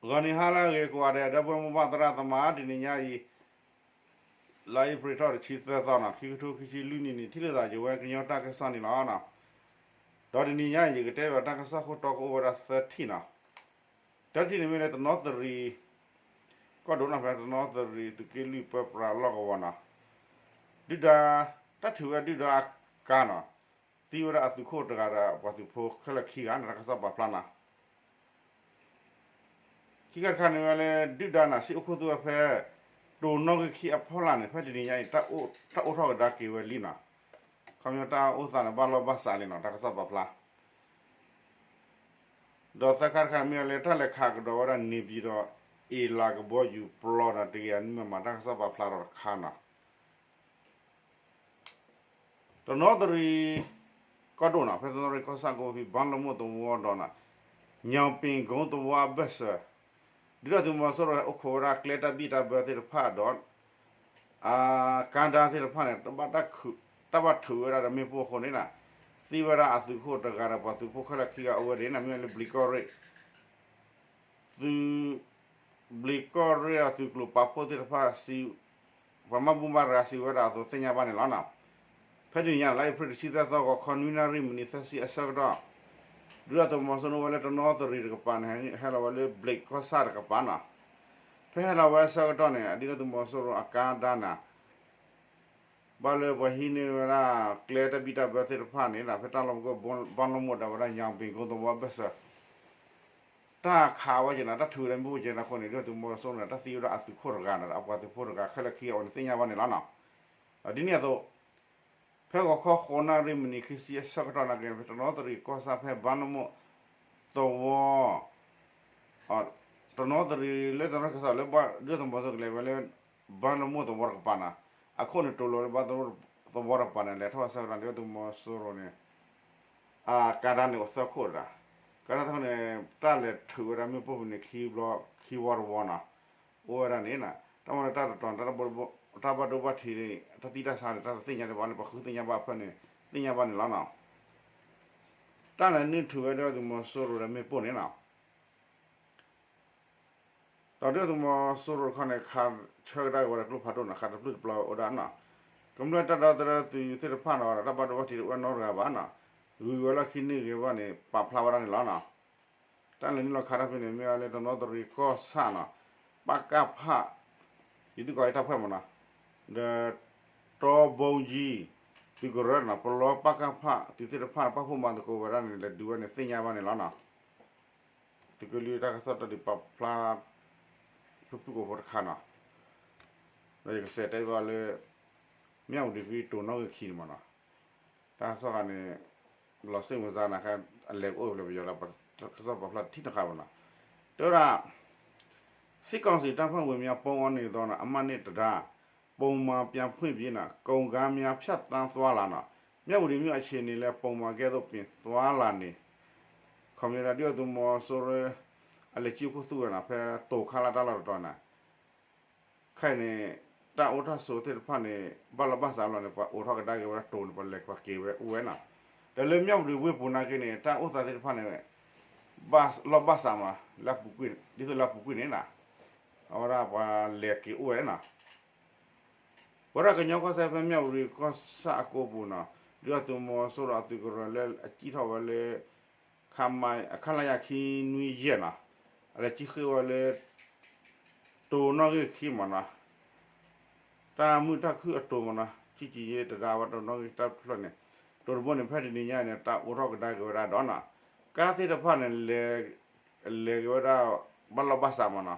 ဂီၤနံၤဟါလၢအဂ့ၤကိးဂၤဒဲး ဒီပုၢ်ဝဲၢ်မိၢ်ပၢ်သရၣ်သမါ တနံၤညါအံၤ လါအ့ဖြ့ၣ်ထီၣ်တဆံသၢသီနီၤ ခံကထိခံဆံလွံၢ်နံၣ်န့ၣ် ထံၣ်လိာ်သးယဝဲကညီတၢ်ကစီၣ်န့ၣ်လီၤ. ဒီးတနံၤညါအံၤ ယကတဲဘၣ်တၢ်ကစီၣ်ခိၣ်တီကအိၣ်ဝဲဒၣ်သၢထံၣ်နီၤ. တၢထံၣ်န့ၣ်မ့ၢ်လၢတနီသရံၣ် ကီၢ်ဒိၣ်နီၤ ဖဲတနီသရံၣ်သုးက့လွံၢ်ပၢပြးလီၢ်ကဝီၤနီၤ ဒုၣ်ဒါ တၢ်ထုးဝဲဒုၣ်ဒါအကါနီၤ သံဝဲဒၣ်အသုးခိၣ်တဂၤဒီးပှၤသုးဖိခဲလၢာ်ခံဂၤန့ၣ် တၢ်ကစီၣ်ပာ်ဖျါနီၤ. ခံခါတခါန့ၣ်ဝဲလၢဒုၣ်ဒါန့ၣ် စံၣ်အိၣ်ခိၣ်သူဝဲဖဲ တိၤနီၣ်ဂံၢ်ခံအဖီလာ်န့ၣ် ဖဲတနံၤညါအံၤ တၢ်အိၣ်ထီၣ်ကဒါက့ၤဝဲလံနီၤ. ခီပညီတၢ်အိၣ်သးန့ၣ် ဘၣ်လီၢ်ဘၣ်စးလံနီၤ တၢ်ကစီၣ်ပာ်ဖျါ ဒီးသၢခါတခါမ့ၢ်ဝဲလၢတၢ်လဲၤခးကဒီးဝဲဒၣ် နေပြည်တော် အ့လးကဘီယူၤပျီနီၤ တကယၤနွံမံမး တၢ်ကစီၣ်ပာ်ဖျါဒီးတခါနီၤ. တနီသရံၣ် ကီၢ်ဒိၣ်နီၤ ဖဲတနီသရံၣ်ကီၢ်ဆၣ်ကိးဖံ ဘါလမိၢ်သဝီဒီးနီၤ ညောင်ပင်ကုန်းသဝီအဘက်စွာ ဒုၣ်ဒါသုးမီၤစိရိၤအိၣ်ခိးဝဲဒၣ်ကျဲတၢ်ဘံၣ်တၢ်ဘၢသ့ၣ်တဖၣ်ဒီး အကါဒါသ့ၣ်တဖၣ်န့ၣ် တၢ်ဘၣ်ထုးဝဲဒၣ်ဒီးမ့ၣ်ပိၢ်အဃိန့ၣ် သံဝဲဒၣ်အသုးခိၣ်တဂၤဒီးပှၤသုးဖိခဲလၢာ်ခံဂၤအိၣ်ဝဲဒၣ်န့ၣ် မ့ၢ်ဝဲလၢဘျံးကီၢ်ရ့ၣ် သုး ဘျံးကီၢ်ရ့ၣ်အသုးကျိၤပာ်ဖှိၣ်သ့ၣ်တဖၣ် ပှၤမၤဘူၣ်မၤရၤစံးဝဲဒၣ်အသိးသ့ၣ်ညါဘၣ်န့ၣ်လီၤ. ဖဲတနံၤညါ လါအ့ဖြ့ၣ်တဆံသၢသီ ဂီၤခီနွံနၣ်ရံၣ်မံးနံးသၢဆံအဆၢကတီၢ် ဒုၣ်ဒါသုးမီၤစိရိၤအိၣ်ဝဲလၢတနီသရံၣ်တကပၤန့ၣ် ဟဲလီၤဝဲလၢဘျံးကီၢ်ဆၣ်တကပၤနီၤ. ဖဲဟဲလီၤဝဲအဆၢကတီၢ်န့ၣ် ဒုၣ်ဒါသုးမီၤစိရိၤအကါဒါန့ၣ် ဘၣ်လၢပှၤဟံးန့ၢ်ဝဲဒၣ်ကျဲတၢ်ဘံၣ်တၢ်ဘၢသ့ၣ်တဖၣ်န့ၣ် ဖဲတၢ်လီၢ်ပကိၢ်ဘါလီၢ်မိၢ်ဒီးဝဲဒၣ်ညောင်ပင်ကုန်းသဝီဘက်စွာ တၢ်ခးဝဲက့ၤနီၤ တၢ်ထုးဝဲဒၣ်မ့ၣ်ပိၢ်ကဲန့ၣ်အဃိန့ၣ် ဒုၣ်ဒါသုးမီၤစိရိၤန့ၣ် တၢ်သံဝဲဒၣ်အသုးခိၣ်တဂၤန့ၣ် အပှၤသုးဖိတဂၤခဲလၢာ်ခံဂၤအိၣ်န့ၣ်သ့ၣ်ညါဘၣ်န့ၣ်လီၤနီၤ. ဒ်န့ၣ်အသိး ဖဲဂီၤခီဃိးနၣ်ရံၣ်မံးနံးခံဆံအဆၢကတီၢ်နာ်က့ ဖဲတနီသရံၣ်ကီၢ်ဆၣ်ဖဲဘါလီၢ်မိၢ်သဝီ တနီသရံၣ်လၢတနီသရံၣ်ကီၢ်ဆၣ်လၢ ဒုၣ်ဒါသုးမီၤစိရိၤကလဲၤဝဲလၢ ဘါလီၢ်မိၢ်သဝီတကပၤနီၤ အခိၣ်န့ၣ်တိၤလီၤလၢဘါလီၢ်မိၢ်သဝီတကပၤန့ၣ် လဲၤထီၣ်ဝဲဆၢကတီၢ် ဒုၣ်ဒါသုးမီၤစိရိၤန့ၣ် အကါဒါန့ၣ်အိၣ်သၢခိၣ်တဂၤ ကါဒါသၢခိၣ်န့ၣ် တၢ်လဲၤထုးဝဲဒၣ်မ့ၣ်ပိၢ်ဖဲန့ၣ်ခံဘျီ ခံဝီတဝီနီၤ အိၣ်ဝဲဒၣ်န့ၣ် တၢ်မၤလၢတၢ်တတီၤန့ၣ် တၢ်ဘၣ်ဒိဘၣ်ထံး တၢ်သံတၢ်ဆါန့ၣ် တၢ်တသ့ၣ်ညါဒံးဘၣ်လၢပှၤဃုသ့ၣ်ညါဘၣ်ဖဲန့ၣ် သ့ၣ်ညါဘၣ်န့ၣ်လီၤနီၤ. တၢ်လဲၤနုာ်ထုးဝဲဒၣ်သုးမီၤစိရိၤဒီးမ့ၣ်ပိၢ်န့ၣ်နီၤ ဒီးဒုၣ်ဒါသုးမီၤစိရိၤတခီန့ၣ် ခးဆၢကဒါက့ၤဝဲဒၣ်ကျိဖးဒိၣ်န့ၣ် ခးတပျုၢ်တပျီၤအိၣ်ဒၣ်နီၤ ကမျၢၢ်တၢ်ဒီသဒၢသုးသ့ၣ်တဖၣ်နီၤ တၢ်ဘၣ်ဒိဘၣ်ထံးတအိၣ်နီတဂၤဘၣ်နီၤ ဂုၤဝဲလီၢ်ခံန့ၢ်ဂ့ၤဘၣ်န့ၣ် ပာ်ဖျါဝဲဒၣ်န့ၣ်လီၤနီၤ. တၢ်လဲၤနုာ်လီၤခးတၢ်ဖဲန့ၣ် မ့ၢ်ဝဲလၢတနီသရံၣ်ကီၢ်ဆၣ်နီၤ ပကဖ ယသုးကီၢ်အံၤတၢ်ဖှဲၣ်မးနီၤ ဒီး တီဘိကၠံ သုးကရၢနီၤ ပလီပကဖ သုးသ့ၣ်တဖၣ် ပာ်ဖှိၣ်မၤသကိးဝဲဒၣ်န့ၣ် လဲၤဒုးဝဲန့ၣ်သ့ၣ်ညါဘၣ်န့ၣ်လီၤနီၤ. သုးက့လွံၢ်တၢ်ကစီၣ်တၢ်ဒုးပာ်ဖျါ ဖုၣ်ဖုၣ်ကိာ်ဖိတခါနီၤ ဒီးယကစးတဲဘၣ်လၢ မၠၣ်ဝတံၤဖဲတိၤနီၣ်ဂံၢ်ခံန့ၣ်မးနီၤ တၢ်ကစီၣ်ဂၤန့ၣ် လီၤစ့ၣ်မုာ်စါနၤ အလဲၤကအိၣ်ဖျဲၣ်ပယီၤလၢ ကစီၣ်ပာ်ဖျါတထံၣ်တခါဘၣ်နီၤ တဲဝဲဒၣ် စစ်ကောင်စီတပ်ဖွဲ့ဝင်များ ပုန်းအောင်းနေသော အမှတ်နှစ်တံတား ပုံမှန်ပြန်ဖွင့်ပြီ ကုန်ကားများဖြတ်သန်းသွားလာ မၠၣ်ဝတံၤမြို့အခြေအနေလည်း ပုံမှန်ကဲ့သို့ပင်သွားလာနေ ခီပညီဒုၣ်ဒါသုးမီၤစိရိၤ အလဲၤစံၣ်အိၣ်ခိၣ်သူဝဲနီၤ ဖဲတိၤခါလၢတၢ်လီၢ်တတီၤန့ၣ် ခဲအံၤန့ၣ် တၢ်အိၣ်တၢ်ဆိးသ့ၣ်တဖၣ်န့ၣ် ဘၣ်လီၢ်ဘၣ်စးလီၤန့ၣ် ပှၤအိးထီၣ်ကဒါက့ၤဝဲဒၣ်တိၤန့ၣ် ပှၤလဲၤပှၤက့ၤဝဲအိၣ်ဝဲနီၤ ဒီးလၢမၠၣ်ဝတံၤဝ့ၢ်ပူၤနာ်က့န့ၣ် တၢ်အိၣ်သးသ့ၣ်တဖၣ်န့ၣ် ဘၣ်လီၢ်ဘၣ်စးမး လၢအပူၤကွံာ် ဒ်သိးလၢအပူၤကွံာ်န့ၣ်နီၤ အဝဲဒၣ်ပှၤလဲၤက့ၤအိၣ်ဝဲနီၤ ဝဲဒၣ်ကညီကီၢ်စဲၣ်ဖဲမၠၣ်ဝတံၤကီၢ်ဆၣ်အကိပူၤနီၤ ဒုၣ်ဒါသုးမီၤစိရိၤအသုးကရၢလၢအစံၣ်ထီၣ်ဝဲလၢ ခမရ ခလရ ခံနွံယဲၢ်နီၤ အလဲၤစံၣ်ဃ့ၢ်ဝဲလၢ တိၤနီၣ်ဂံၢ်ခံမးနီၤ တၢ်မုာ်တၢ်ခုၣ်အတိၤမးနီၤ ချစ်ကြည်ရေးတံတား ဝဲတိၤနီၣ်ဂံၢ်တၢ်ဖျၢၣ်န့ၣ် တိၤတဘိန့ၣ် ဖဲတနံၤညါန့ၣ် တၢ်အိးထီၣ်ကဒါက့ၤဝဲဒၣ်ဒီးနီၤ ကါသ့ၣ်တဖၣ်န့ၣ် လဲၤက့ၤဝဲဒၣ် ဘၣ်လီၢ်ဘၣ်စးမးနီၤ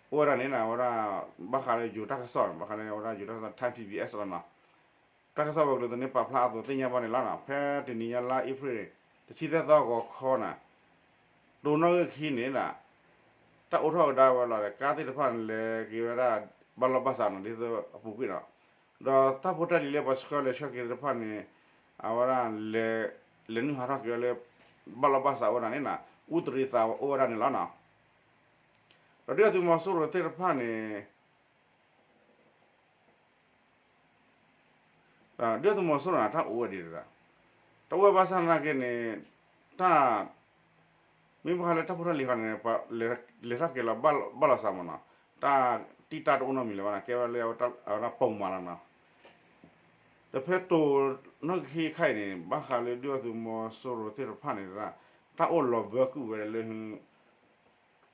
အိၣ်ဝဲဒၣ်န့ၣ် အဝဲဒၣ် ဘၣ်ဃးလၢယိၤတၢ်ကစီၣ်န့ၣ် ဘၣ်ဃးလၢအဝဲဒၣ်ယိၤတၢ်ကစီၣ် Thai PBS လီၤနီၤ တၢ်ကစီၣ်ဝဲၤကျိၤသန့ပာ်ဖျါအသိးသ့ၣ်ညါဘၣ်န့ၣ်လီၤနီၤ ဖဲတနံၤညါလါအ့ဖြ့ၣ် တဆံသၢသီဂီၤခီန့ၣ် တိၤနီၣ်ဂံၢ်ခံန့ၣ် တၢ်အိးထီၣ်ကဒါဝဲလီၤဒီး ကါသ့ၣ်တဖၣ်န့ၣ် လဲၤက့ၤဝဲဒၣ် ဘၣ်လီၢ်ဘၣ်စးနီၤ ဒ်သိးအပူၤကွံာ်နီၤ ဒီးတၢ်ဖိတၢ်လံၤလၢပှၤဆှၢလဲၤဆှၢက့ၤသ့ၣ်တဖၣ်န့ၣ် အဝဲဒၣ် လဲၤနုာ်ဟးထီၣ်က့ၤဝဲလၢ ဘၣ်လီၢ်ဘၣ်စးဝဲဒၣ်န့ၣ်နီၤ အူတရံးသးဝဲအိၣ်ဝဲဒၣ်န့ၣ်လီၤနီၤ ဒီးဒုၣ်ဒါသုးမီၤစိရိၤသ့ၣ်တဖၣ်န့ၣ် ဒုၣ်ဒါသုးမီၤစိရိၤန့ၣ် တၢ်အိၣ်ဝဲဒၣ်ဒီး တအိၣ်ဝဲဘၣ်ဆၣ်နာ်က့န့ၣ် တၢ် မ့ၢ်ဘၣ်ဃးလၢတၢ်ဖိတၢ်လံၤဃီန့ၣ် လဲၤထီၣ်က့ၤလီၤဘၣ်လီၤစးမးနီၤ, တၢ်တံၢ်တၢ်တအိၣ်နီတမံၤလၢၤဘၣ်နီၤ, ကဲဝဲလၢအဝဲဒၣ်ပိာ်မးလီၤနီၤ. ဒီးဖဲတိၤနီၣ်ဂံၢ်ခံခါအံၤန့ၣ် ဘၣ်ဃးလၢဒုၣ်ဒါသုးမီၤစိရိၤသ့ၣ်တဖၣ်န့ၣ် တၢ်အိၣ်လီၤဘၢကွံာ်ဝဲဒၣ်လၢ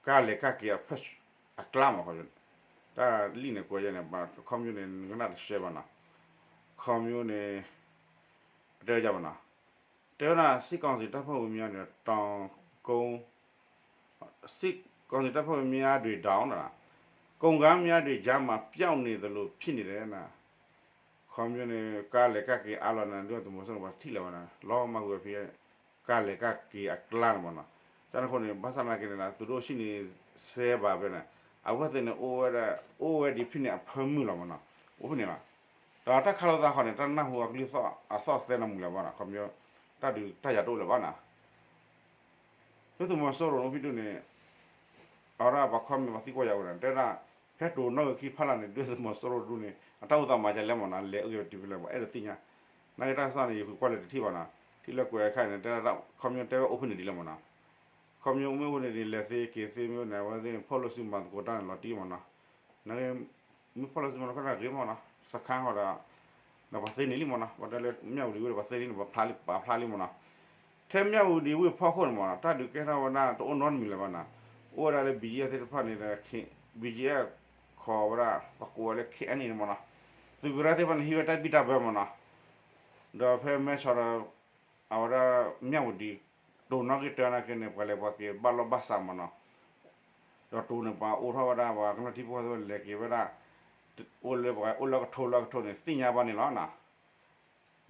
ကါလဲၤကါက့ၤအဖၢၣ်အကျါမး, တၢ်လံာ်န့ၣ်ကွဲးယဲန့ၣ် ခီဖျိန့ၣ် နကနၣ်တရှဲဘၣ်နီၤ, ခီဖျိန့ၣ် တဲဝဲဒၣ်ဘၣ်နီၤ, တဲဝဲဒၣ် စစ်ကောင်စီတပ်ဖွဲ့ဝင်များတွင် တောင်ကုန်း စစ်ကောင်စီတပ်ဖွဲ့ဝင်များတွင် တောင် ကုန်းလမ်းများတွင် ကြားမှာ ပျောက်နေသလို ဖြစ်နေတယ်နီၤ. ခီဖျိန့ၣ် ကါလဲၤကါက့ၤအါလီၤန့ၣ် ဒုၣ်ဒါသုးမီၤစိရိၤပှၤတထံၣ်လၢၤဘၣ်နီၤ, လီၤမၢ်ကွံာ်ဝဲဖဲ ကါလဲၤကါက့ၤအကျါန့ၣ်မးနီၤ. တၢ်န့ၣ်အဃိန့ၣ် ဘၣ်ဆၣ်သနာ်က့န့ၣ် သုးဒိၣ်အုပ်စုန့ၣ် စဲဘၣ်ဖဲန့ၣ် အဝဲသ့ၣ်န့ၣ် အိၣ်ဝဲဒၣ် အိၣ်ဝဲဒၣ်ဖဲန့ၣ်အဖၢမုၢ်လီၤမးနီၤ, အိၣ်ဖဲန့ၣ်လီၤ. ဒီးတၢ်ခးလိာ်သးဃီန့ၣ် တၢ်နၢ်ဟူအကလုၢ်အသီၣ်သဲနမူၤလၢၤဘၣ်နီၤ, ခီဖျိ တၢ်ဒုးတၢ်ယၤတအိၣ်လၢၤဘၣ်နီၤ. ဒုၣ်ဒါသုးမီၤစိရိၤန့ၣ် ဖဲဒၣ်န့ၣ် အဝဲဒၣ်ပှၤ comment ပှၤသံကွၢ်ယၤဝဲဒၣ် တဲဒၣ် ဖဲတိၤနီၣ်ဂံၢ်ခံဖးလၢ်န့ၣ် ဒုၣ်ဒါသုးမီၤစိရိၤဒူန့ၣ် အတၢ်အိၣ်သးမၤဒ်လဲၣ်မးနီၤ, လဲၤအိၣ်က့ၤတုၤဖဲလဲၣ် ပှၤအဲၣ်ဒိးသ့ၣ်ညါ, နာ်က့တၢ်ကစီၣ်န့ၣ် ယဃုကွၢ်လၢတထံၣ်ဘၣ်နီၤ, ထံၣ်လၢကွဲးအခါန့ၣ် တဲဒၣ် comment တဲဝဲအိၣ်ဖဲန့ၣ်ဒ်လဲၣ်မးနီၤ, comment မ့ၢ်အိၣ်ဖဲန့ၣ်ဒ်လဲၣ်သ့က့ၤသ့မ့ၢ်န့ၣ် အဝဲသ့ၣ်ဖီၣ်လိာ်စုမၤသကိးတၢ်န့ၣ်လီၤတံၢ်မးနီၤ, နာ်က့ မ့ၢ်ဖီၣ်လိာ်စုမၤသကိးတၢ်ဂ့ၤမးနီၤ, စခါဃီဒီး ဒီးပှၤသ့န့ၢ်လံမးနီၤ, ပှၤတဲလၢမၠၣ်ဝတံၤဝ့ၢ်ဒီးပှၤသ့န့ၢ် ပှၤဖျါလံမးနီၤ, ထဲမၠၣ်ဝတံၤဝ့ၢ်ဖီခိၣ်န့ၣ်မးနီၤ တၢ်ဒုးကဲထီၣ်ဝဲဒၣ်တအိၣ်နီတမံၤလၢၤဘၣ်နီၤ, အိၣ်ဝဲဒၣ်လၢ ဘီၣ်ကၠံၣ်အဲၣ်သ့ၣ်တဖၣ်န့ၣ်ဒီး ဘီၣ်ကၠံၣ်အဲၣ် ခိးဝဲဒၣ် ပှၤကိးဝဲလၢ ခဲအံၤန့ၣ်မးနီၤ, သုးကရၢသ့ၣ်တဖၣ်န့ၣ် ဟံးဝဲတၢ်ဘံၣ်တၢ်ဘၢမးနီၤ, ဒီးဖဲမဲဆီးဒီး အဝဲဒၣ်မၠၣ်ဝတံၤ တိၤနီၣ်ဂံၢ်တၢနာ်က့န့ၣ် ပှၤလဲၤပှၤက့ၤဘၣ်လီၢ်ဘၣ်စးမးနီၤ, ဒီးတိၤန့ၣ် ပှၤအိးထီၣ်ဝဲဒၣ် ပှၤကညီထံဖိကီၢ်ဖိလဲၤက့ၤဝဲဒၣ် အိၣ်လၢပှၤအိၣ်လၢကထိလၢကထိန့ၣ် သ့ၣ်ညါဘၣ်န့ၣ်လီၤနီၤ,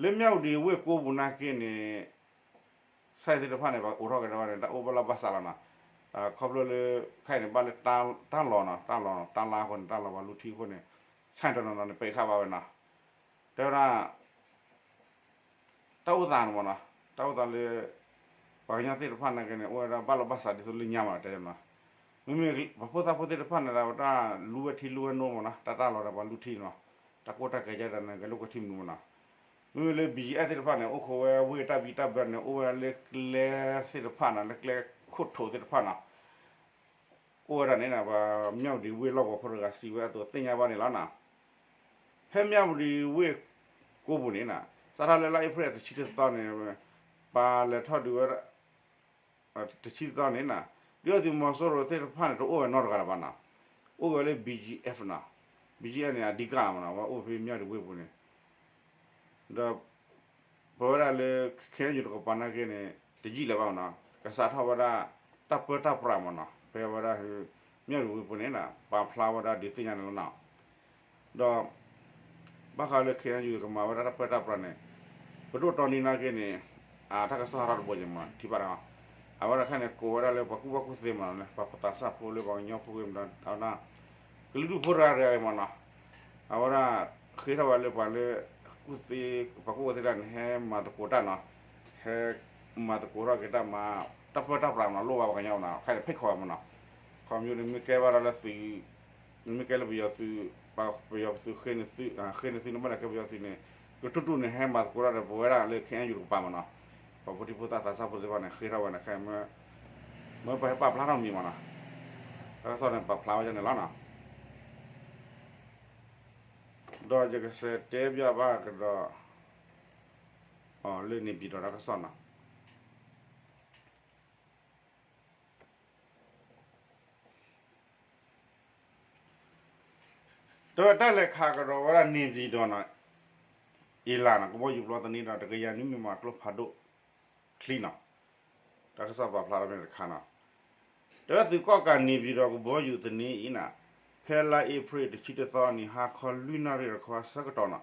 လၢမၠၣ်ဝတံၤဝ့ၢ်ကိပူၤနာ်က့န့ၣ် စဲသ့ၣ်တဖၣ်န့ၣ် ပှၤအိးထီၣ်က့ၤဝဲဒၣ်န့ၣ် တၢ်အိၣ်ဘၣ်လီၢ်ဘၣ်စးလီၤနီၤ, ခီဖျိလၢ ခဲအံၤန့ၣ် ဘၣ်လၢတၢ်လီၢ်နီၤ, တၢ်လီၢ် တၢ်လီၢ်အဃိန့ၣ် တၢ်လီၢ်ပှၤလူထံအဃိန့ၣ် စဲတနီၤနီၤန့ၣ် ပံးဃာ်ဘၣ်ဝဲနီၤ, တဲဝဲဒၣ် တၢ်အိၣ်သးန့ၣ်မးနီၤ, တၢ်အိၣ်သးလၢ ပှၤကညီသ့ၣ်တဖၣ်နာ်က့န့ၣ် အိၣ်ဝဲဒၣ်ဘၣ်လီၢ်ဘၣ်စးဒ်သိးလၢညါမးနီၤ, တဲနီၤ, မ့မ့ၢ်ပှၤဖိသၣ်ဖိသ့ၣ်တဖၣ်န့ၣ်ဒီး အဝဲဒၣ်လူဝဲထံလူဝဲနိမးနီၤ, တၢ်တၢ်လီၢ်ဒီးပှၤလူထံနီၤ, တၢ်ကိၢ်တၢ်ဂီၤယဲဒၣ်န့ၣ် ကဲလၢကွဲထံမနုၤမးနီၤ, မ့မ့ၢ်လၢ ဘီၣ်ကၠံၣ်အဲၣ်သ့ၣ်တဖၣ်န့ၣ် အိၣ်ခိးဝဲဝ့ၢ်တၢ်ဘံၣ်တၢ်ဘၢန့ၣ် အိၣ်ဝဲဒၣ်လၢကျဲသ့ၣ်တဖၣ်နီၤ, လၢကျဲခိၣ်ထိးသ့ၣ်တဖၣ်နီၤ အိၣ်ဝဲဒၣ်န့ၣ် ပှၤမၠၣ်ဝတံၤဝ့ၢ်လီၢ်ကဝီၤဖိတဂၤစံးဝဲအသိးသ့ၣ်ညါဘၣ်န့ၣ်လီၤနီၤ, ဖဲမၠၣ်ဝတံၤဝ့ၢ်ကိပူၤန့ၣ်နီၤ, စးထီၣ်လၢလါအ့ဖြ့ၣ်တဆံတသီန့ၣ် ပှၤလဲၤထီၣ်ဒုးဝဲဒၣ် တဆံတသီန့ၣ်နီၤ, ဒုၣ်ဒါသုးမီၤစိရိၤသ့ၣ်တဖၣ်န့ၣ် တအိၣ်ဝဲနီတဂၤလၢၤဘၣ်နီၤ, အိၣ်ဝဲလၢ ဘီၣ်ကၠံၣ်အဲၣ် နီၤ, ဘီၣ်ကၠံၣ်အဲၣ်န့ၣ် အဓိကလီၤမးနီၤ, အဝဲအိၣ်ဖဲမၠၣ်ဝတံၤဝ့ၢ်ပူၤန့ၣ် ဒီး ပဝဲဒၣ်လၢ ခဲအံၤယူၣ်တကပၤနာ်က့န့ၣ် တယံာ်လၢၤဘၣ်မးနီၤ, ကစးထီၣ်ဝဲဒၣ် တၢ်ပၢတၢ်ပြးမးနီၤ, ဖဲဝဲဒၣ် မၠၣ်ဝတံၤဝ့ၢ်ပူၤန့ၣ် ပာ်ဖျါဝဲဒၣ်ဒုးသ့ၣ်ညါန့ၣ်လီၤနီၤ, ဒီး ဘၣ်ဃးလၢ ခဲအံၤယူၣ် ကမၤဝဲဒၣ်တၢ်ပၢတၢ်ပြးန့ၣ် ပဒိၣ်တီနံၤနာ်က့န့ၣ် အတၢ်ကစီၣ်ဟးထီၣ်တဘိယဲၢ်မး ထံၣ်ဘၣ်တၢ်, အဝဲဒၣ်ခဲအံၤန့ၣ် ကိးဝဲဒၣ်လၢပှၤကူၣ်ဘၣ်ကူၣ်သ့မးနီၤ, ပှၤသးစၢ်ဖိလၢပှၤကညီဖိဂ့ၤမးဒီး အဝဲဒၣ် ကလုာ်ဒူၣ်ဖိတဂၤတဂၤအံၤမးနီၤ, အဝဲဒၣ် ဃ့ထီၣ်ဝဲလၢပှၤလၢ ကူၣ်သ့ ပှၤကူၣ်ဘၣ်ကူၣ်သ့တၢ်န့ၣ် ဟဲမၤသကိးတၢ်နီၤ, ဟဲ မၤသကိးထီၣ်က့ၤတၢ်မၤ တၢ်ပၢတၢ်ပြးမးနီၤ လိၣ်ဘၣ်ပှၤကညီမးနီၤ, ခဲအံၤန့ၣ် ဖိတ်ခေါ်ဝဲမးနီၤ, ခီဖျိန့ၣ် မ့ၢ်ကဲဘၣ်ဒီးလၢသုး မ့မ့ၢ်ကဲလၢပယီၤသုး ပယီၤသုးန့ၣ် ဘၣ်လဲၤကဲပယီၤသုးန့ၣ် ကတူၢ်တူၢ်န့ၣ် ဟဲမၤသကိးတၢ်ဒီး ပဝဲဒၣ်လၢ ခဲအံၤယူၣ်တကပၤမးနီၤ, ပှၤဖိထံဖိသၣ်သးစၢ်ဖိသ့ၣ်တဖၣ်န့ၣ် ဃ့ထီၣ်ဝဲန့ၣ် ခဲအံၤ မ့ၢ်ပဟဲပာ်ဖျါထီၣ်မံၤမးနီၤ, တၢ်ကစီၣ်န့ၣ် ပာ်ဖျါဝဲဒ်န့ၣ်လီၤနီၤ, ဒီးယကစးတဲဘၣ်ဘၣ်ကဒီး လၢန့ၣ်ပံၤဒီးတၢ်ကစီၣ်နီၤ တၢ်လဲၤခးကဒီးဝဲဒၣ်န့ၣ်ပံၤဒီးနီၤ, အ့လးနီၤ ကဘီယူၤပျီသန့ဒီး တကယၤနွံမံမးကျိဖးဒိၣ်ချံနီၤ, တၢ်ကစီၣ်ပာ်ဖျါထီၣ်မ့ၢ်တခါနီၤ, တၢ်သုးကီၣ်ကးန့ၣ်ပံၤဒီးကဘီယူၤသန့အံၤနီၤ, ဖဲလါအ့ဖြ့ၣ်တဆံတသီနံၤ ဟါခီလွံၢ်နၣ်ရံၣ်တခီအဆၢကတီၢ်နီၤ,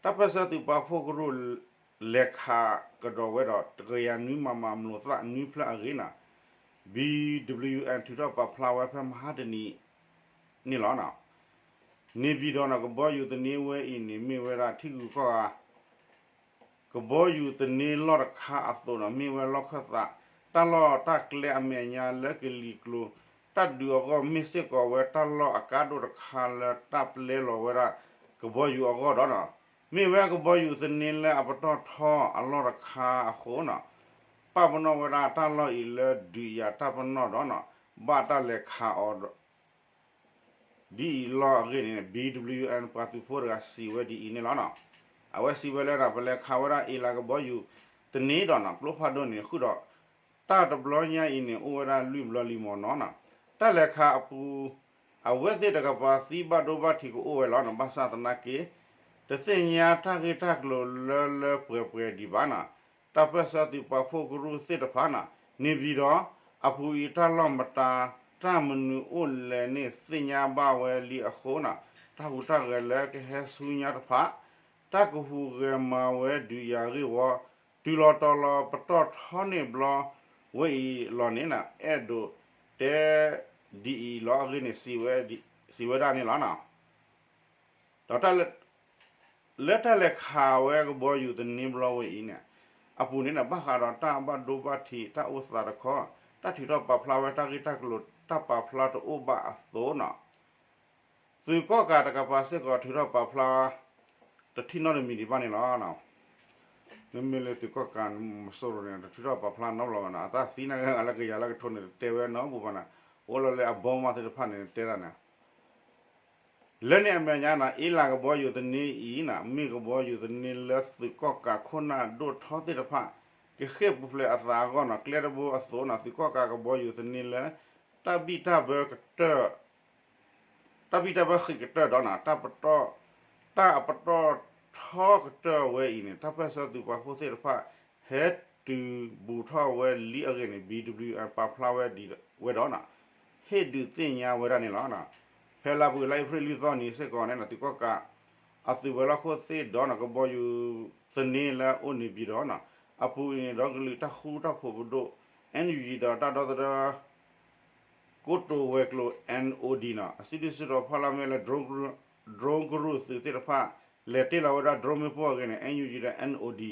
တၢ်ပၢၢ်ဆၢသုးပာ်ဖှိၣ်ကရူၢ် လဲၤခးကဒီးဝဲဒီး တကယၤနွံမံမး မျိာ်သၣ်နွံဖျၢၣ်အဂ့ၢ်နီၤ, ဘီၣ်ဒဘလျူၣ်အၣ် ထုးထီၣ်ပာ်ဖျါဝဲဖဲမဟါတနံၤန့ၣ်လီၤ. န့ၣ်ပံၤဒီးနီၤ ကဘီယူၤသန့ဝဲအံၤန့ၣ် မ့ၢ်ဝဲဒၣ်ထံဂုၤကီၢ်ဂၤ ကဘီယူၤသန့လီၢ်တခါအသိးနီၤ, မ့ၢ်ဝဲလီၢ်ခၢၣ်သး တၢ်လီၢ်တၢ်ကျဲအမဲာ်ညါလၢကလံၤကျိၤ တၢ်ဒုးအဂီၢ်မ့ၢ်စ့ၢ်ကီးဝဲတၢ်လီၢ်အကါဒိၣ်တခါလၢတၢ်ပျဲလီၤဝဲဒၣ်ကဘီယူၤအဂီၢ်ဒီးနီၤ, မ့ၢ်ဝဲကဘီယူၤသန့လၢအပတီၢ်ထီအလီၢ်တခါအဃိနီၤ, ပာ်ပနီၣ်ဝဲဒၣ်တၢ်လီၢ်အံၤလၢဒုးယၤတၢ်ပနီၣ်ဒီးနီၤ ဘၣ်တၢ်လဲၤခးအီၤဒီး ဒ်အံၤလီၤအဂ့ၢ်န့ၣ် ဘံၣ်ဒဘလယူၣ်အ�ၣ် ပှၤသုးဖိတဂၤစံးဝဲဒ်အံၤန့ၣ်လီၤနီၤ. အဝဲစံးဝဲလၢနီၤ ပလဲၤခးဝဲဒၣ်အ့လးကဘီယူၤသန့ဒီးနီၤ ကျိဖးဒိၣ်န့ၣ်ဃုာ်ဒီး တၢ်တဘျီညါအံၤန့ၣ် အိၣ်ဝဲဒၣ်လွံၢ်ဘျီလံမ့ၢ်နီၤနီၤ. တၢ်လဲၤခးအပူၤ အဝဲသ့ၣ်တကပၤသံဘၣ်ဒိဘၣ်ထံးကအိၣ်ဝဲလီၤနီၤ. ဘၣ်ဆၣ်သနာ်က့ တသ့ၣ်ညါတၢ်ဂ့ၢ်တၢ်ကျိၤလၢလၢပှဲၤပှဲၤဒံးဘၣ်နီၤ. တၢ်ပၢၢ်ဆၢသုးပာ်ဖှိၣ်ကရူၢ်သ့ၣ်တဖၣ်နီၤ န့ၣ်ပၠံၤဒီး အပူၤအံၤတၢ်လီၢ်မတၤ တၢ်မနုၤအိၣ်လဲၣ်န့ၣ်သ့ၣ်ညါဘၣ်ဝဲလံအဃိနီၤ တၢ်ဟူးတၢ်ဂဲၤလၢကဟဲဆူညါတဖၣ် တၢ်ကဟူးဂဲၤမၤဝဲဒုးယၤအဂ့ၢ်ဝီ တုၤလီၤတီၤလီၤပတီၢ်ထီန့ၢ်ဘျီဝဲအံၤလီၤန့ၣ်နီၤ အဲၣ်ဒိးတဲဒ်အံၤလီၤအဂ့ၢ်န့ၣ် စံးဝဲဒၣ်န့ၣ်လီၤနီၤ. ဒီး လၢတၢ်လဲၤခးဝဲကဘီယူၤသန့ဘျီဝဲအံၤန့ၣ် အပူၤန့ၣ် ဘၣ်ဃးဒီးတၢ်ဘၣ်ဒိဘၣ်ထံး တၢ်အိၣ်သးတခီ တၢ်ထုးထီၣ်ပာ်ဖျါဝဲတၢ်ဂ့ၢ်တၢ်ကျိၤ တၢ်ပာ်ဖျါတအိၣ်ဘၣ်အသိးနီၤ သုးကီၣ်ကးတကပၤစ့ၢ်ကီးထုးထီၣ်ပာ်ဖျါ တထံၣ်နီတမံၤဒံးဘၣ်န့ၣ်လီၤ. မ့မ့ၢ်လၢသုးကီၣ်ကးမစိရိၤန့ၣ် တထုးထီၣ်ပာ်ဖျါနီတဘျီဘၣ်နီၤ အတၢ်သံနာ်က့လၢကယၤလၢကထိန့ၣ် တတဲဝဲနီတပူၤဘၣ်နီၤ အိၣ်လီၤလၢအဘီမးသ့ၣ်တဖၣ်န့ၣ် တဲဒၣ်န့ၣ် လၢန့ၣ်အမဲာ်ညါနီၤ အ့လးကဘီယူၤသန့အံၤနီၤ မ့ၢ်ကဘီယူၤသန့လၢသုးကီၣ်ကးခိၣ်နၢ်ဒိၣ်ထီသ့ၣ်တဖၣ် ကဃ့ၢ်ပူၤဖျဲးအသးအဂီၢ်နီၤ ကျဲတဘိအသိးနီၤ သုးကီၣ်ကးကဘီယူၤသန့လၢ တၢ်ဘံၣ်တၢ်ဘၢကတၢၢ် တၢ်ဘံၣ်တၢ်ဘၢဃံးကတၢၢ်ဒီးနီၤ တၢ်ပတီၢ် တၢ်အပတီၢ်ထီကတၢၢ်ဝဲအံၤန့ၣ် တၢ်ပၢၢ်ဆၢသုးပာ်ဖှိၣ်သ့ၣ်တဖၣ် ဟဲတုၤဘူးထီၣ်ဝဲလံအဂ့ၢ်န့ၣ် ဘံၣ်ဒဘလယူၣ်အၣ် ပာ်ဖျါဝဲဒ်ဝဲဒီးနီၤ ဟ့ၣ်ဒုးသ့ၣ်ညါဝဲဒၣ်န့ၣ်လီၤ. ဖဲလါပူၤလါအ့ဖြ့ၣ်လွံၢ်သီနံၤစ့ၢ်ကီးန့ၣ်နီၤ သုးကီၣ်ကး အသုးဝဲၤလီၢ်ခိၣ်သ့ၣ်ဒီးနီၤ ကဘီယူၤသန့လၢအအိၣ်န့ၣ်ပၠံၤဒီးနီၤ အပူၤအံၤန့ၣ်ဒီး ကလုာ်တၢ်ဃူတၢ်ဖိးပဒိၣ် NUG ဒီးတၢ်ဒီသဒၢ ကိတိာ်ဝဲၤကျိၤ NOD နီၤ အစုဒုၣ်စုတီၤဖီလာ်မ့ၢ်လၢ drone ကရူၢ်သုးသ့ၣ်တဖၣ် လဲၤတ့ၢ်လီၤဝဲဒၣ် drone မ့ၣ်ပိၢ်အဂ့ၢ်န့ၣ် NUG ဒီး NOD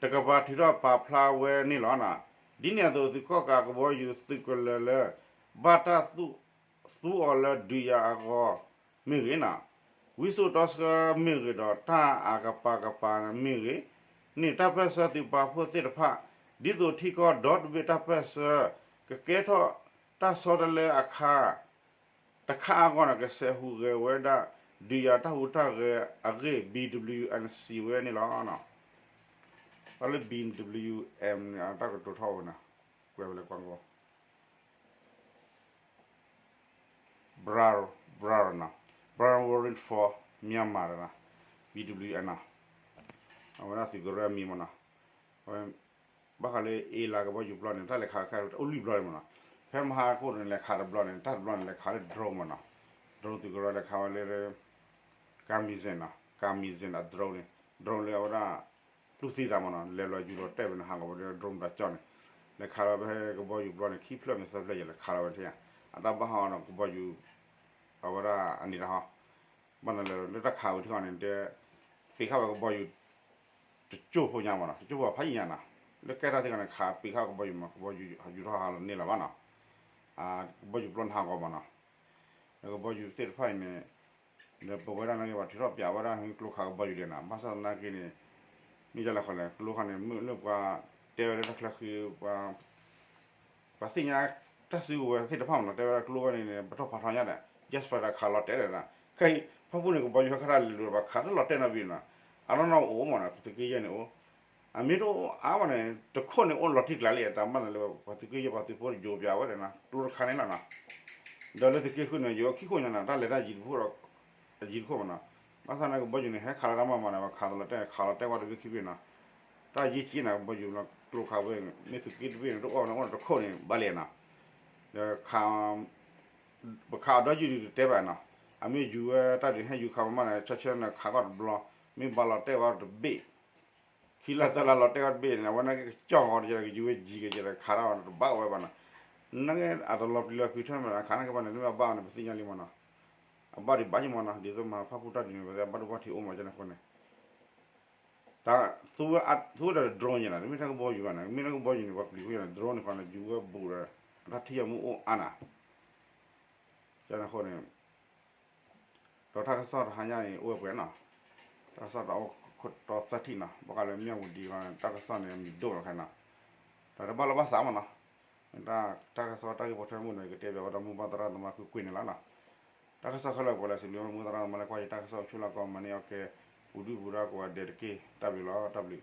တကပၤထုးထီၣ်ပာ်ဖျါဝဲန့ၣ်လီၤ. ဒ်န့ၣ်အသိး သုးကီၣ်ကးကဘီယူၤသုးကလၢၤလၢ ဘၣ်တၢ်သူအီၤလၢဒုးယၤအဂီၢ်မ့ၢ်ဂ့ၤနီၤ ဝံစိာ်တီဆှၢမ့ၢ်ဂ့ၤဒီး တၢ်အကပၤကပၤမ့ၢ်ဂ့ၤန့ၣ် တၢ်ပၢၢ်ဆၢသုးပာ်ဖှိၣ်သ့ၣ်တဖၣ် ဒ်သိးထံကီၢ်ဒီတဘ့ၣ်တၢ်ပၢၢ်ဆၢ ကကဲထီၣ်တၢ်ဆီတလဲအခါ တခါအဂီၢ်န့ၣ် ကစဲးဟူးဂဲၤဝဲဒၣ် ဒုးယၤတၢ်ဟူးတၢ်ဂဲၤအဂ့ၢ် ဘံၣ်ဒဘလယူၣ်အၣ် စံးဝဲန့ၣ်လီၤ. တၢ်လၢ ဘံၣ်ဒဘလယူၣ်အၣ် န့ၣ် အတၢ်ကတိၤထီၣ်ဝဲန့ၣ် ကွဲးဝဲလၢကွၢ်ကီ Brown, Brown နီၤ, Brown Warrior for Myanmar နီၤ, ဘံၣ်ဒဘလယူၣ်အၣ်နီၤ, အဝဲဒၣ်သုးကရၢအမံၤမ့ၢ်နီၤ, အဝဲ ဘၣ်ဃးလၢအ့လးကဘီယူၤပျီန့ၣ် တၢ်လဲၤခးခဲအိၣ်လွံၢ်ဘျီန့ၣ်မ့ၢ်နီၤ, ဖဲမဟါခိၣ်န့ၣ် လဲၤခးတဘျီန့ၣ် တၢ်တဘျီန့ၣ် လဲၤခးလၢ drone မ့ၢ်နီၤ, drone သုးကရၢလဲၤခးဝဲလၢ Kamizan နီၤ, Kamizan အ drone န့ၣ်, drone လၢအဝဲဒၣ် တူၢ်သံသးမ့ၢ်နီၤ, လဲၤလီၤယူၤလီၤတဲာ်ဝဲန့ၣ် ဟးဂီၤဝဲလၢ drone တၢ်ကၠီၣ်န့ၣ်, လဲၤခးလီၤဖဲကဘီယူၤပျီန့ၣ် ခံဖျၢၣ်မ့ၢ်သၢဖျၢၣ်ယဲၢ် လဲၤခးလီၤဝဲထဲဧါ, အတၢ်ဘၣ်ဟီဒီးကဘီယူၤ အဝဲဒၣ်အန့ၣ်တဟီ, ဘၣ်နၤလၢ လၢတၢ်ခးဝဲထံဃီန့ၣ် တဲ ပ့ၤခးဝဲကဘီယူၤ တကၠိၢ်ဖိညါမ့ၢ်နီၤ, တကၠိၢ်ဖိဖးယံၤညါနီၤ, လၢကဲထီၣ်ထံဃီန့ၣ် ခးပ့ၤခးကဘီယူၤမ့ၢ် ကဘီယူၤယူၤထီၣ်ဟးလီၤန့ၢ်လီၤဘၣ်နီၤ, ကဘီယူၤပျီန့ၣ်ဟးဂီၤမ့ၢ်နီၤ, ဒီးကဘီယူၤသ့ၣ်တဖၣ်အံၤန့ၣ် ဒီးပဝဲဒၣ်န့ၣ် ပှၤထုးထီၣ်ပျးဝဲဒၣ်ဟဲကျိခးကဘီယူၤဒဲးနီၤ, ဘၣ်ဆၣ်သနာ်က့န့ၣ် မ့ၢ်ဒ်လဲၣ်ဃီလဲၣ် ကျိခါန့ၣ် မ့ၢ်လၢပှၤတဲဝဲလၢတၢ်ချၢဃံ ပှၤသ့ၣ်ညါတၢ်စုကဝဲၤသ့ၣ်တဖၣ်မ့ၢ်နီၤ, တဲဝဲဒၣ်ကျိဝဲန့ၣ်န့ၣ် ပထီၣ်ဖးထီညါဒီး jet fighter ခးလီၤတဲာ်ဒီး, ခဲအံၤ ဖၣ်ပူၣ်န့ၣ် ကဘီယူၤဟဲခါတၢ်လၢာ်လၢာ်ဘၣ် ခးတလီၤတဲာ်နီတဘ့ၣ်နီၤ, အနီၢ်နီၢ်အိၣ်မ့ၢ်နီၤ ပသုးက့ယဲၢ်န့ၣ်အိၣ်, အမ့ၢ်တအိၣ်အါဘၣ်န့ၣ် တခိၣ်န့ၣ်အိၣ်လီၤတံၢ်ကျါလံ, တၢ်မ့ၢ်န့ၣ်လၢပှၤသုးက့ယဲၢ်ပှၤသုးဖိယိၤပျးဝဲဒီးနီၤ ကျိတခါန့ၣ်လီၤနီၤ, ဒီးလၢသုးက့ဃုာ်န့ၣ် ယိၤခံခိၣ်ညါနီၤ တၢ်လဲၤတၢ်ယံၤတခိၣ်ဒီး အယံၤတခိၣ်မ့ၢ်နီၤ, ဘၣ်ဆၣ်န့ၣ်ကဘီယူၤန့ၣ် ဟဲခးလီၤတၢ်မ့ၢ်မ့ၢ်န့ၣ် ပှၤခးလီၤတဲာ် ခးလီၤတဲာ်ဝဲတဘ့ၣ်ခံဘ့ၣ်နီၤ, တၢ်ယံၤက့ၤန့ၣ် ကဘီယူၤကျိခးဝဲ မ့ၢ်သုးက့တဘ့ၣ်န့ၣ် တအိၣ်န့ၣ်အိၣ်န့ၣ်တခိၣ်န့ၣ် ဘၣ်လဲၣ်နီၤ, ဒီးခး ပခးအီၤဒီးယုၢ်ဒုးတတဲဘၣ်နီၤ, အမ့ၢ်ယူၤဝဲတၢ်ဒုးဟဲယူၤခးမ့ၢ်မ့ၢ်န့ၣ် ဆၢဆၢန့ၣ်ခးကီၢ်တဘျီ, မ့ၢ်ဘၣ်လီၤတဲာ်ဝဲတဘ့ၣ်, ခံလါသၢလါလီၤတဲာ်ဝဲတဘ့ၣ်န့ၣ် အဝဲန့ၣ်ကကၠီၣ်ဃီတကဲဒီး ကယူၤဝဲယံၤကဲဒီး ခးထီၣ်ဝဲတဘၣ်ဝဲဘၣ်နီၤ, နအတလီၤပျံၤလီၤဖုးထဲမ့ၢ် ခးန့ၣ်ကဘၣ်န့ၣ် တမ့ၢ်အဘၣ်န့ၣ် ပသ့ၣ်ညါလံမ့ၢ်နီၤ, အဘၣ်ဒံးဘၣ်ယံၤမ့ၢ်နီၤ, ဒ်သိးမဟါဖၣ်ပူၣ်တၢ်ဒုးန့ၣ် ပသ့ၣ်ဘၣ်ဒိဘၣ်ထံးအိၣ်မ့ၢ်ကဲန့ၣ်အဃိန့ၣ် တၢ်သူဝဲဒၣ် drone ယဲၢ်နီၤ, တမ့ၢ်ထဲကဘီယူၤဘၣ်နီၤ, မ့ၢ်ထဲကဘီယူၤန့ၣ် ပှၤပျံၤဃုာ်ယဲၢ်နီၤ, drone န့ၣ်ဃီန့ၣ် ယူၤဝဲဘူးဒီး အတၢ်ထံၣ်ယဲၢ်မ့ၢ်အိၣ်အါနီၤ, ကဲန့ၣ်အဃိန့ၣ် ဒီးတၢ်ကစီၣ်တဟါညါန့ၣ် အိၣ်ဝဲပှဲၤနီၤ, တၢ်ကစီၣ်တအိၣ်တီသၢထံၣ်နီၤ, ဘၣ်ဃးလၢမၠၣ်ဝတံၤဃီန့ၣ် တၢ်ကစီၣ်န့ၣ် မံၤဒိၣ်လီၤခဲနီၤ, တဘၣ်လီၢ်ဘၣ်စးမးနီၤ. တၢ်ကစီၣ်တၢ်ဂ့ၢ်ပိာ်ထွဲမုၢ်နံၤ ကတဲဘၣ်ဝဲဒၣ်မိၢ်ပၢ်သရၣ်သမါကွ့ၢ်ကွ့ၢ်န့ၣ်လီၤနီၤ. တၢ်ကစီၣ်ခဲလၢာ်ပှၤလဲၤစံးဘျုးမိၢ်ပၢ်သရၣ်သမါလၢကွၢ်ယတၢ်ကစီၣ် ဆူလၢကီၢ်မၤန့ၢ်အီၣ်ကဲ ပူၤဒုၣ်ပူၤဒါကိးဂၤဒဲးတက့ၢ်. တၢ်ဘျုးလီၤ တၢ်ဘျုး.